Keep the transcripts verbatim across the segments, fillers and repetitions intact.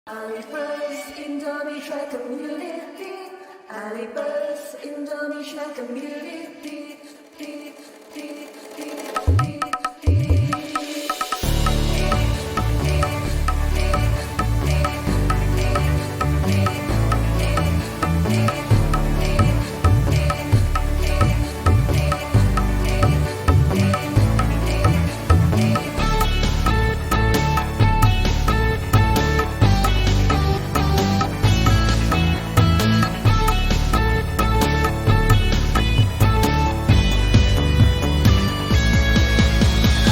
Alipers Indonesia Community. Alipers Indonesia Community.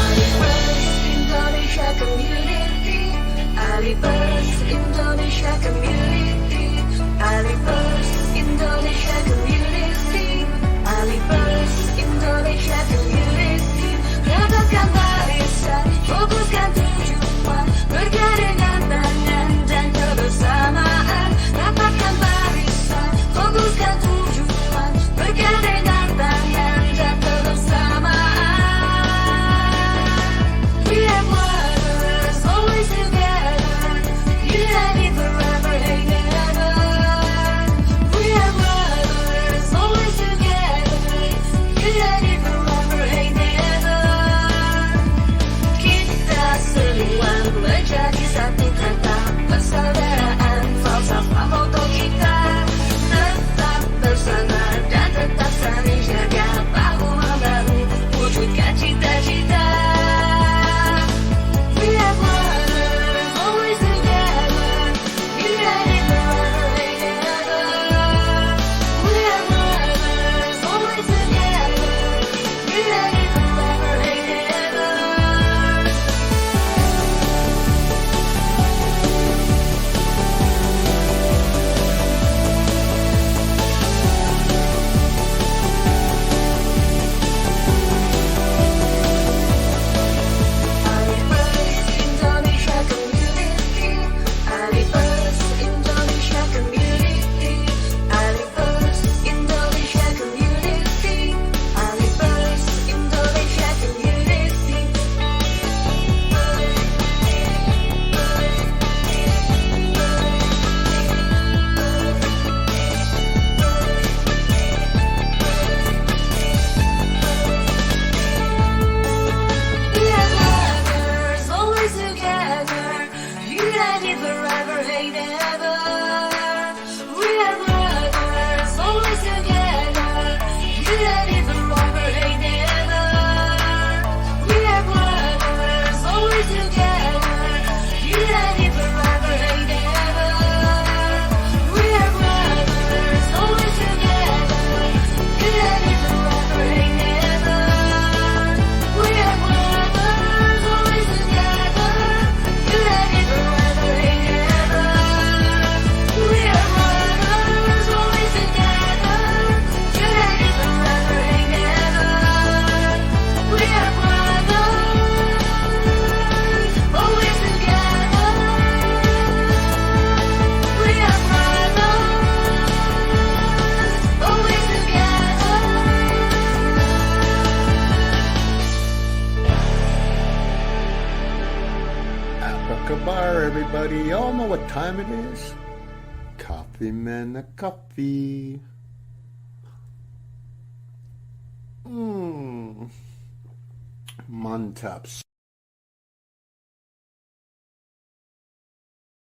Alipers Indonesia Community. Alipers Indonesia Community. Alipers Indonesia Community. Alipers Indonesia Community. Rapatkan barisan, fokuskan tujuan, bergandengan tangan dan kebersamaan. Rapatkan barisan, fokuskan tujuan, bergandengan tangan dan kebersamaan. We are brothers, always together, united forever and ever. We are brothers, always together, united forever and ever. Kita semua menjadi satu kata persaudaraan, falsafah moto kita. Tetap bersama dan tetap saling jaga, bahu membahu wujudkan cita-cita. We are brothers, always together, united forever and ever. We are brothers, always together, united forever and ever. Alipers Indonesia Community. Alipers Indonesia Community. Alipers Indonesia Community. Alipers Indonesia Community. We are brothers, always together, united forever and ever. We are brothers, always together, united forever and ever. We are brothers, always together, united forever and ever. We are brothers, always together, united forever and ever. We are brothers, always together, united forever and ever. We are brothers, always together, united forever and ever. We are brothers, always together. We are brothers, always together. Apa kabar, everybody? Y'all know what time it is. Coffee Man a Coffee. Mm. Mantap.